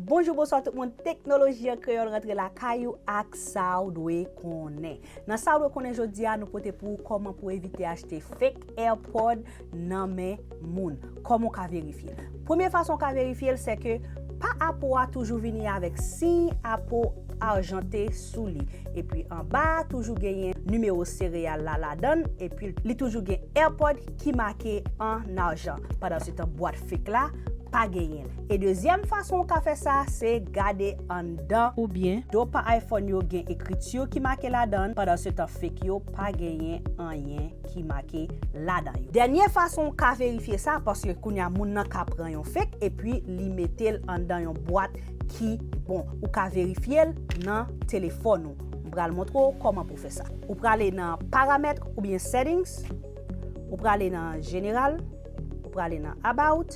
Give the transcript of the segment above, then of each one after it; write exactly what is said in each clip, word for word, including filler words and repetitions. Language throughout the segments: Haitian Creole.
Bonjou, bonswa tout moun. Teknoloji an kreyòl rantre lakay ou ak sa w dwe konnen. Nan sa w dwe konnen jodi a, nou pote pou ou kòman pou evite achte fake AirPod nan men moun. Kòman w ka verifye l? Premye fason w ka verifye l, se ke pa Apple a toujou vini avèk siy Apple ajante sou li. Epi anba a toujou genyen nimewo sereyal la ladan l, epi li toujou gen AirPod ki make an ajan. Pandansetan, bwat fake la pa genyen l. E dezyèm fason w ka fè sa, se gade anndan oubyen do pa iPhone yo gen ekriti ki make ladan l, pandansetan fake yo pa genyen anyen ki make ladan yo. Dènye fason w ka verifye sa, paske kounye a moun nan ka pran yon fake epi li mete l anndan yon bwat ki bon. Ou ka verifye l nan telefòn ou. M pral montre w kòman pou w fè sa. Ou prale nan paramèt oubyen settings, ou prale nan jeneral, ou prale nan about,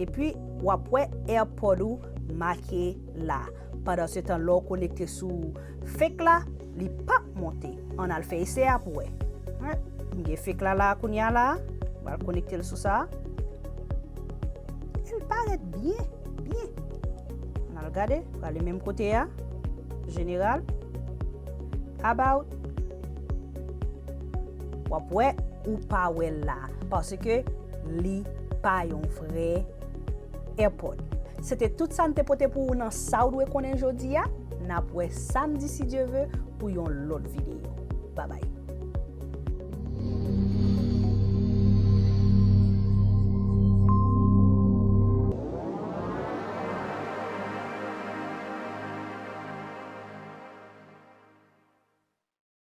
epi w ap wè AirPod ou make la. Pandansetan, lè w konekte sou fake la, li p ap monte. Ann al fè esè a pou wè. Wè, m gen fake la la kounye a la. M pral konekte l sou sa. E l parèt byen, byen. Ann al gade, prale menm kote a. Jeneral. About. W ap wè, ou pa wè l la. Paske li pa yon vrè AirPod. Se te tout sa n te pote pou ou nan sa w dwe konnen jodi a. N ap wè samdi, si Dye ve, pou yon lòt videyo. Babay.